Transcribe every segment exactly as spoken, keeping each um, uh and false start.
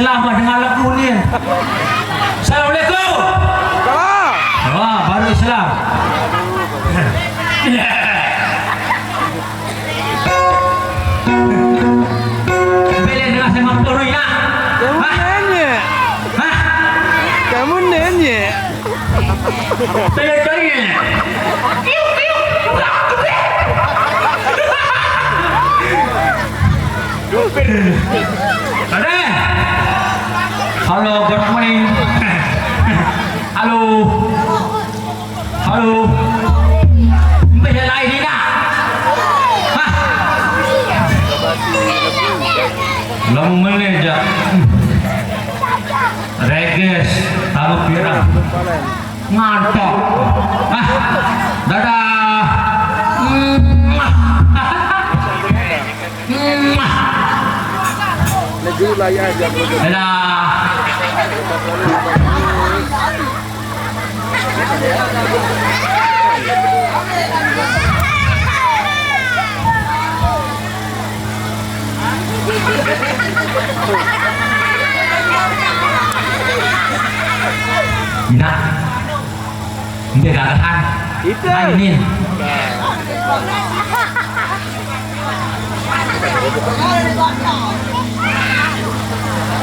Tambah dengan lagu ni. Assalamualaikum. Salam. Wah, baru Islam. Bila dengar saya mampu ni nak? Kamu Hah? Nanya. Hah? Kamu nanya. Saya tanya. Ada? Halo, good morning. Halo. Halo. Mbak, dia lain ni nak? Hah? Lama menit je. Reges, taruh pirang. Ngantuk. Ah, dadah. Mwah. Mwah. Dadah. Nah, dia gagahan. Itu. Nah, ini.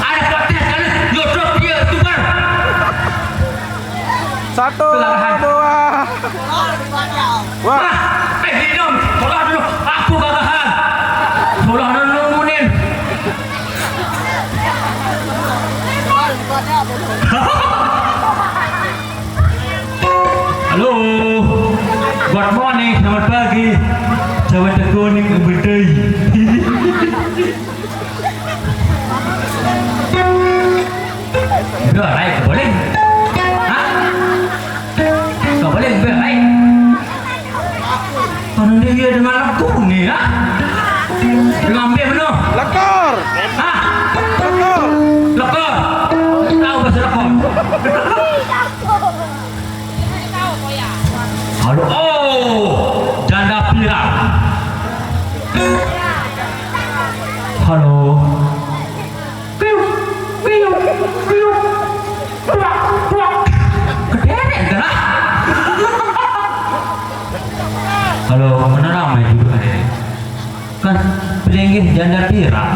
Ada protes kan? Jodoh dia tuh kan. Satu, dua. Wah. Eh, minum. Tolong dulu. Aku gagahan. Tolong dulu, Munin. Halo. Good morning, selamat pagi. Jawa Tengah ni kebedai. Udah, naik ke boleh? Hah? Ke boleh, udah, naik. Kan dia dengan lagu ni, ha? Dengan ambil mana? Lekor. Hah? Lekor. Lekor. Tahu bahasa lekor. Halo, oh, janda pirang. Halo. Piu, piu, piu. Tuak, tuak. Kederek dah. Halo, mana ramai dulu ni? Kan pelinggih janda pirang.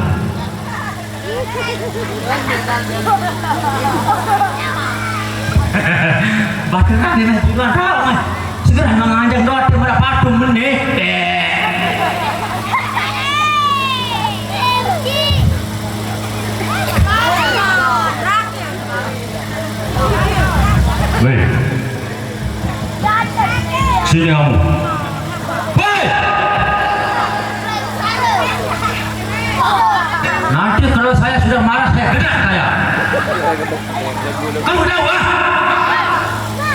Bahkan dia nak jual tahu kan. Segera menganjak doa dia pada patung benih. Weh. Sini kamu. Hei! Nanti kalau saya sudah marah, saya gerak saya. Kamu tahu ah?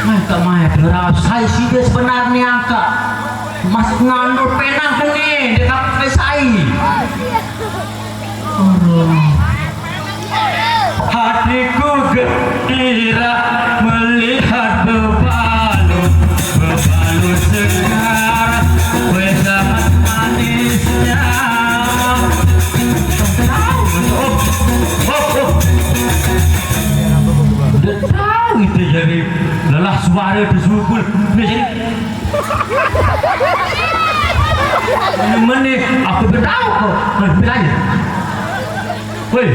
Mai tak mai dengar saya sih dia sebenarnya angka. Mas ngandul penang ni dia tak saya. Hatiku gembira melihat bebalu, bebalu segar, weh sangat manisnya. Udah tahu itu jadi lelah suara bersukul. Ini mana aku bertahu kau. Mana berani? Woi.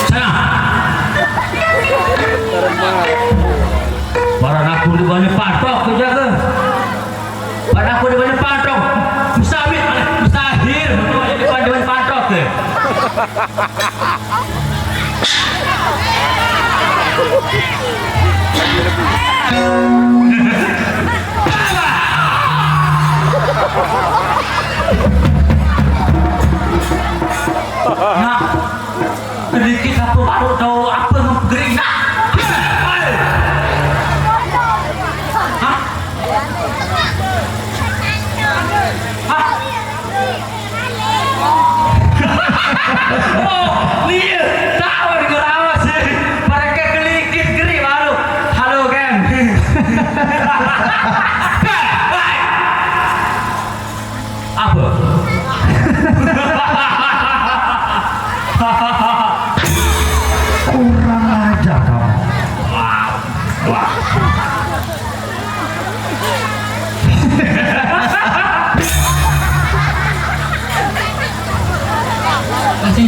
Sana. Para nakun di bawah ni patok kerja ke? Para nakun di bawah ni patok. Mustahil, mustahil. Di bawah ni patok ke? Nak, sedikit apa baru tahu apa yang gering nak? Hah? Hah? Oh, dia tahu di Kerawas sih. Mereka kelikit geri baru. Halo, geng. Apa?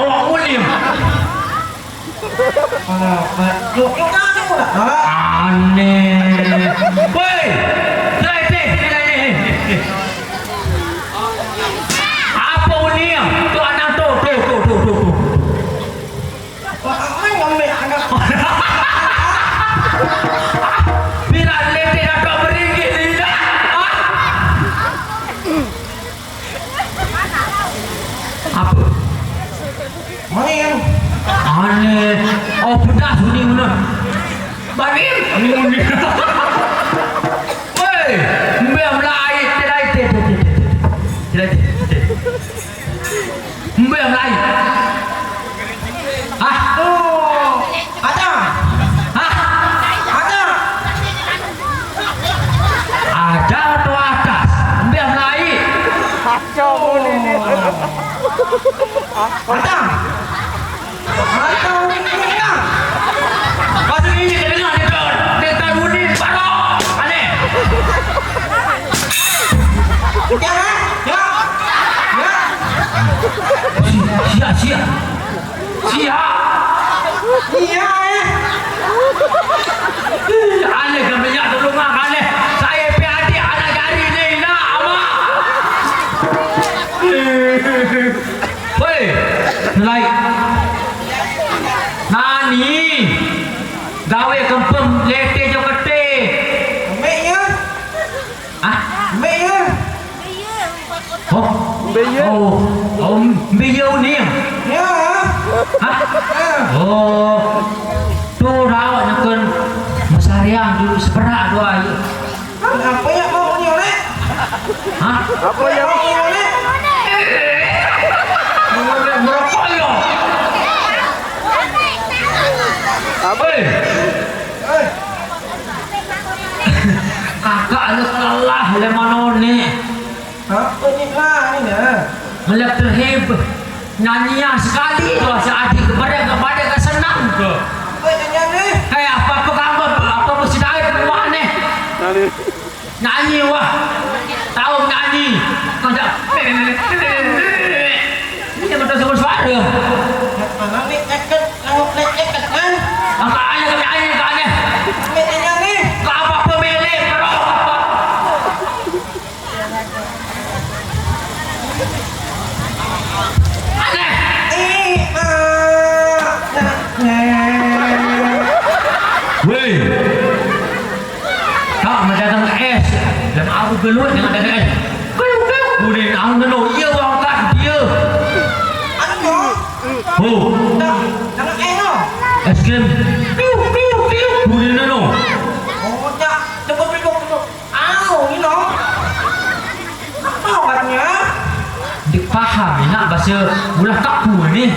Awak ulim. Alah, Mat. Yuk, yuk, jangan, yuk, nak. Alah. Aneh. Woi, terakhir, terakhir. Apa ulim? Tu anak tu, tu, tu, tu, tu, tu. Wah, ai ngambil anak. Bila letih dah kau beringgit ni dah. Apa? Mana yang? Aneh. Oh, pedas bunyi mana? Banim. Bunyi. Woi, mbe melai, tirai, tirai, tirai, tirai. Tirai, tirai, tirai. Mbe melai. Hah? Oh, ada. Hah? Matang. Matang. Matang. Pasal ini kedengar dia, dia tahu ni baru. Aneh. Ya, ya. Ya. Sia, sia. Sia. Iya, eh. Aneh ke minyak tulung ah, aneh. Saya pi adik anak jari ni, nak, amak. Woi, nilai. Nani? Gawe kempem lete jo kete. Ambil ya. Ah? Ambil ya. Oh. Mbe ye? Oh, oh, mbe ye ni? Ya. Hah? Ya. Oh. Tu rawak neken mesariang dulu seperak dua ye. Apa yang mau ni, Oleh? Hah? Apa yang mau ni, Oleh? Merokok yo. Apa? Eh. Kakak lu lelah le manone. Apa ni lah ni dah? Melihat terhib nyanyi yang sekali tu si adik kepada kepada kesenang tu. Apa nyanyian ni? Kayak apa apa kamu apa mesti dah keluar ni. Nani? Nyanyi wah. Tahu nyanyi. Kau tak. Ini betul semua suara. Mana ni ceket? Tahu ni ceket kan? Angkat aja, angkat aja, angkat aja. Ini nyanyian ni. Kau apa pemilik? Bro. Aneh. Ih, ah, nah, nah. Weh. Kak mendagang es. Dan aku gelut dengan dagang es. Kuyuk, kuyuk. Udah, aku ngeno. Iya, bang, Kak, dia. Anu, oh. Dah, dagang es, no. Es krim. Kuyuk, kuyuk, kuyuk. Udah, no. Oh, dah. Tunggu, tunggu, tunggu. Au, ni no. Apa awaknya? Dik paham ni nak bahasa ulah kaku ni.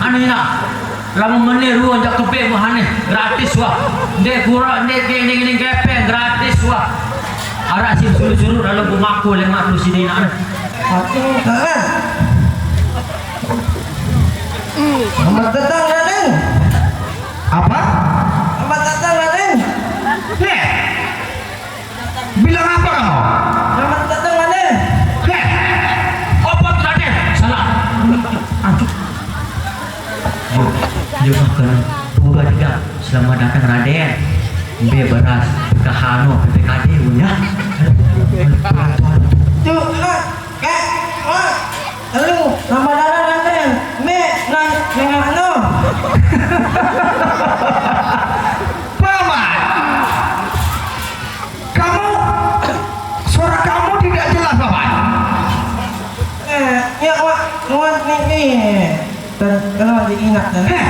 Anu ni nak. Lama meneh ruang jak kebek mah aneh. Gratis wah. Ndek gura, ndek geng, ndek geng gepeng, gratis wah. Arak sim suruh-suruh dalam bumaku lemak tu sini nak. Aku, eh. Selamat datang, Raden. Apa? Selamat datang, Raden. Nih. Bilang apa kamu? Selamat datang, Raden. Heh. Apa tu, Raden? Salah. Aduh. Yo, yo makan. Buka tidak. Selamat datang, Raden. Mbe beras, P K H no, P P K D punya. Tuh, ah, eh, ah. Lu, nama darah Raden? Me, nang, nengah no. Paman, kamu, suara kamu tidak jelas, Paman. Eh, ya, Wak, Wak, ni, ni. Dan, kalau diingat, dan. Heh.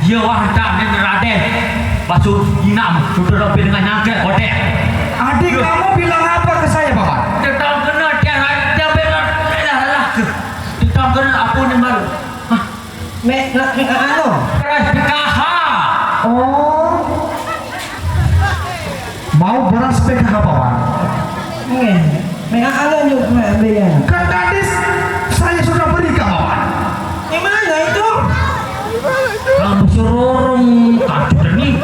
Ya, wah, dah, ni, Raden. Masuk inam, sudah lebih dengan nyangkut, kotek. Adik kamu bilang apa ke saya, Paman? Dia tahu kena, dia, dia bilang, lah, lah, ke. Dia tahu kena apa ni, Mal? Hah? Mek, nak, mek, anu. Keras, P K H. Oh. Mau beras P K H, Paman? Nggih. Mega anu njuk, Mek, belian. Kan tadi saya sudah berikan, Paman. Di mana itu? Kamu sorong, kacau ni.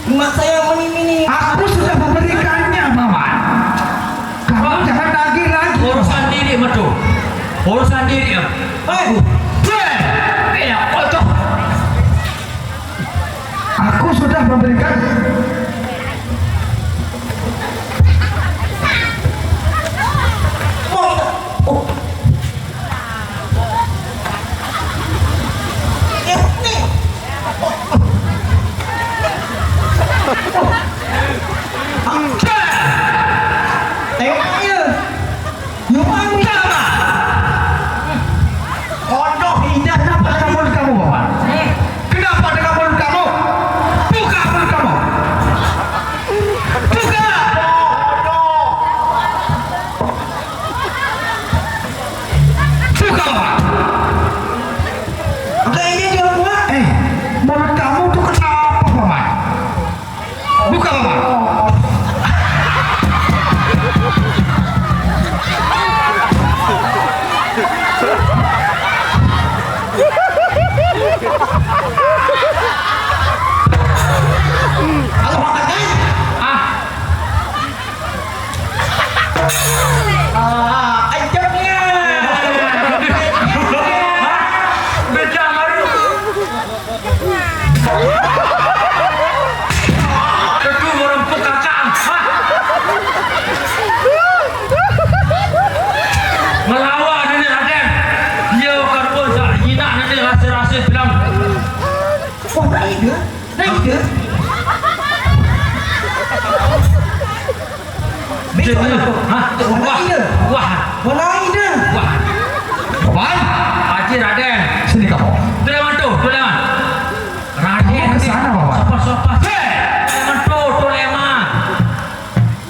Mak saya mini-mini. Aku sudah memberikannya, Paman. Kamu jangan lagi lagi. Urusan diri, metu. Urusan diri, ya. Hei. Hei. Hei, ya, kocok. Aku sudah memberikan. Tengok dia. Nyumbang dia, Mak. Bodoh, indah. Kenapa dengan mulut kamu, Bapak? Kenapa dengan mulut kamu? Buka mulut kamu. Wala ida. Wala ida. Besok lah tu. Ha? Wala ida. Wah. Wala ida. Wah. Paman. Haji Raden. Sini kamu. Tuleman tu, Tuleman. Raden. Kamu ke sana, Paman. Sopas, sopas. Hei! Tuleman tu, Tuleman.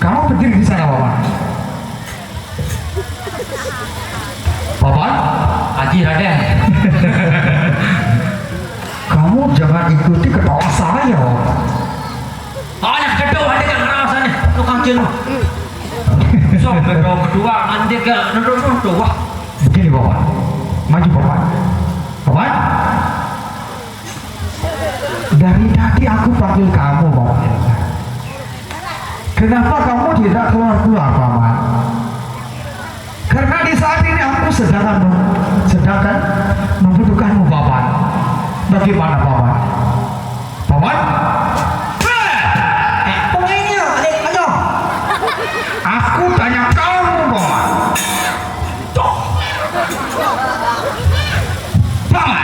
Kamu berdiri di sana, Paman. Paman? Haji Raden. Kamu jangan ikuti ketawa saya, Paman. Anak kedua ada yang ngerasa nih, tukang cil. Sok kedua kedua nanti ke nunduk nunduk wah. Begini, Paman. Maju, Paman. Paman. Dari tadi aku panggil kamu, Paman. Kenapa kamu tidak keluar-keluar, Paman? Karena di saat ini aku sedang sedangkan membutuhkanmu, Paman. Bagaimana, Paman? Paman? Eh, pemainnya, eh, ayo. Aku tanya kamu, Paman. Paman.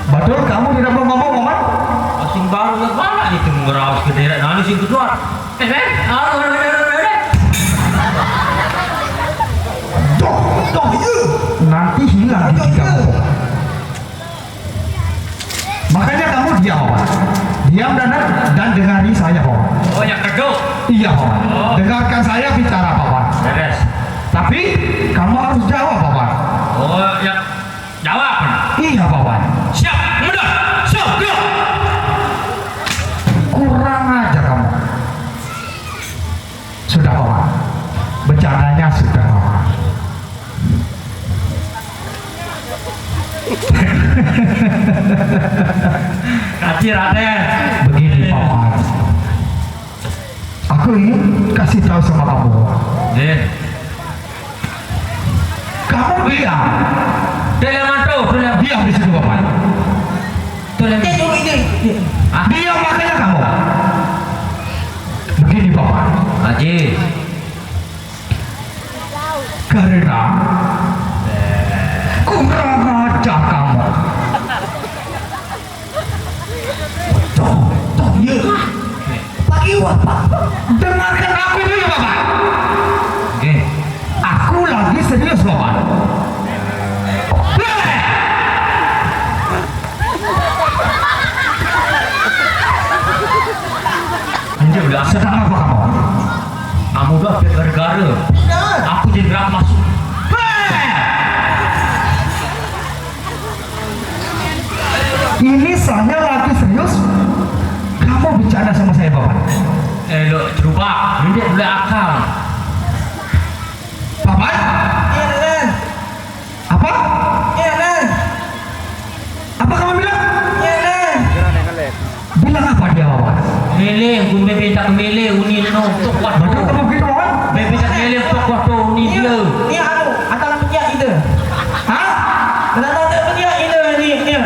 Betul, kamu tidak mau ngomong, Paman? Asing baru ya, mana itu ngerawas ke daerah nani sing keluar. Eh, eh, ah, udah, udah, udah, udah. Doh, doh, iya. Nanti hilang di kamu. Makanya kamu diam, Paman. Diam dan, dan dengari saya, Paman. Oh, yang kedok. Iya, Paman. Oh. Dengarkan saya bicara, Paman. Beres. Tapi kamu harus jawab, Paman. Oh, ya, jawab. Iya, Paman. Siap, mudah. Siap, gerak. Kurang ajar kamu. Sudah, Paman. Bercandanya sudah, Paman. Haji Raden. Begini, Paman. Aku ingin kasih tahu sama kamu. Eh. Kamu diam. Teleman tu, teleman. Diam di situ, Paman. Teleman. Dia dulu, dia. Ah. Diam makanya kamu. Begini, Paman. Haji. Karena kurang ajar kamu. Tuh, tuh, iya. Pak Iwan, Pak. Dengarkan aku dulu, Bapak. Oke. Aku lagi serius, Bapak. Ini udah sedang apa kamu? Kamu udah gara-gara. Aku jadi berapa masuk? Ini saya lagi serius. Kamu bercanda sama saya, Bapak? Eh, lo jerubak, ini udah akal. Bapak? Iya, Len. Apa? Iya, Len. Apa kamu bilang? Iya, Len. Bilang apa dia, Bapak? Mele, gumbe bentak mele, uni no, tok wat. Betul kamu begitu, Bapak? Be bentak mele, tok wat, uni dia. Iya, anu, antara pejak itu. Hah? Antara pejak itu, ini, iya.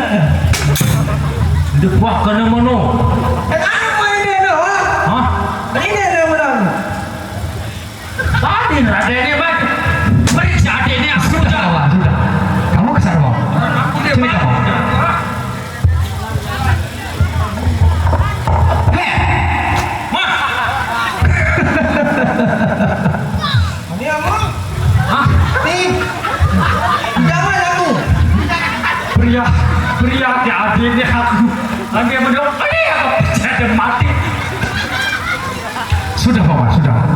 Depak kena mano? Eh, anu main dia tu, ha? Hah? Ini dia menang. Tadi Raden ni, Bang. Periksa adik ni aku. Sudah, Bapak, sudah. Kamu ke sana, Bapak. Sini kamu. Hei! Mak! Ini apa? Hah? Ni. Jangan aku. Pria, pria ke adik ni aku. Ambil menurut pria apa? Pecah dan mati. Sudah, Paman, sudah.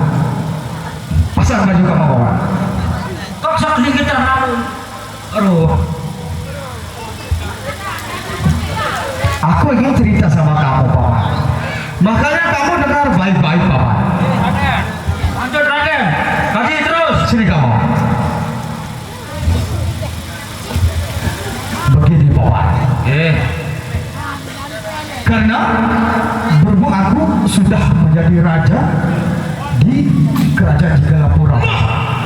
Pasang baju kamu, Paman. Kok sedikit terlalu. Aduh. Aku ingin cerita sama kamu, Paman. Makanya kamu dengar baik-baik, Paman. Lanjut, Raden. Kaji terus. Sini kamu. Begini, Paman. Eh. Karena berhubung aku sudah menjadi raja di kerajaan Jegalapura.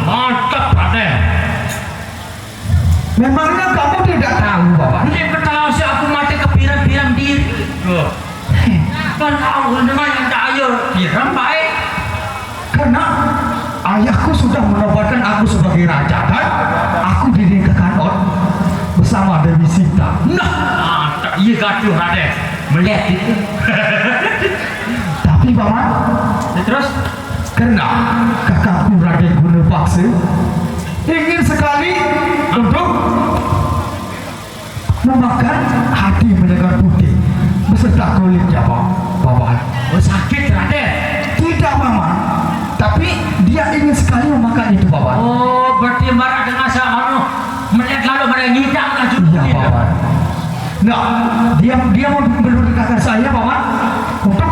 Mantap, Raden. Memangnya kamu tidak tahu, Bapak? Ini ketawa si aku mati kepirang-pirang diri. Loh. Kan aku dengan yang tak ayo pirang baik. Karena Ayahku sudah menobatkan aku sebagai raja dan aku dinikahkan ot bersama Dewi Sinta. Nah, tak iya gaduh, Raden. Melet itu. Tapi, Paman, terus? Karena kakakku Raden Guna Paksa ingin sekali untuk memakan hati menjangan putih beserta kulitnya, Pak, Paman. Oh, sakit, Raden? Tidak, Paman. Tapi dia ingin sekali memakan itu, Paman. Oh, berarti marah dengan sa-, anu, melihat lalu pada ngidang lah. Iya, Paman. Nah, dia, dia mau menurunkan saya, Paman, untuk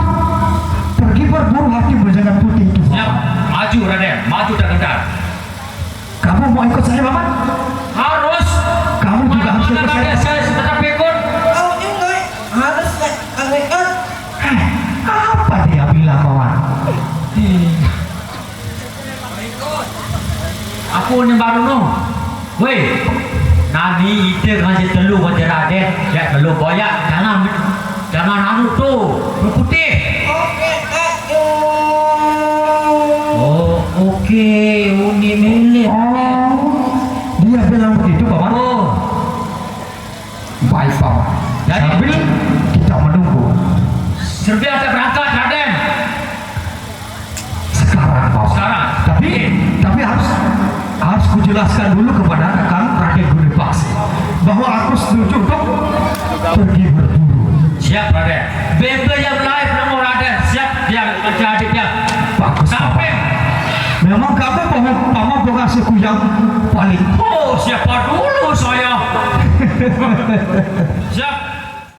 pergi berburu hati menjangan putih itu, Paman. Siap, maju, Raden, maju tak gentar. Kamu mau ikut saya, Paman? Harus. Kamu juga harus ikut saya. Saya tetap ikut. Oh, enggak. Harus, Kak. Harus ikut. Eh, apa dia bilang, Paman? Aku ni baru no. Weh, nani ite ngaji telu ngaji Raden, ya telu boyak, jangan Jangan anu tu, putih. Oke, Kak. Oh, oke, uni milik. Oh, dia bilang begitu, Paman. Oh. Baik, Paman. Jadi, sambil kita menunggu. Serbiah tak berangkat, Raden. Sekarang, Paman. Sekarang. Tapi, tapi harus, harus kujelaskan dulu kepada Kakang Raden Guru Paksi bahwa aku setuju untuk pergi berburu. Siap, Raden. Bebe yang lain, Raden. Siap, yang menjadi dia. Bagus, Paman. Memang kamu, Paman, Paman pengasuhku yang paling. Oh, siapa dulu saya? Siap.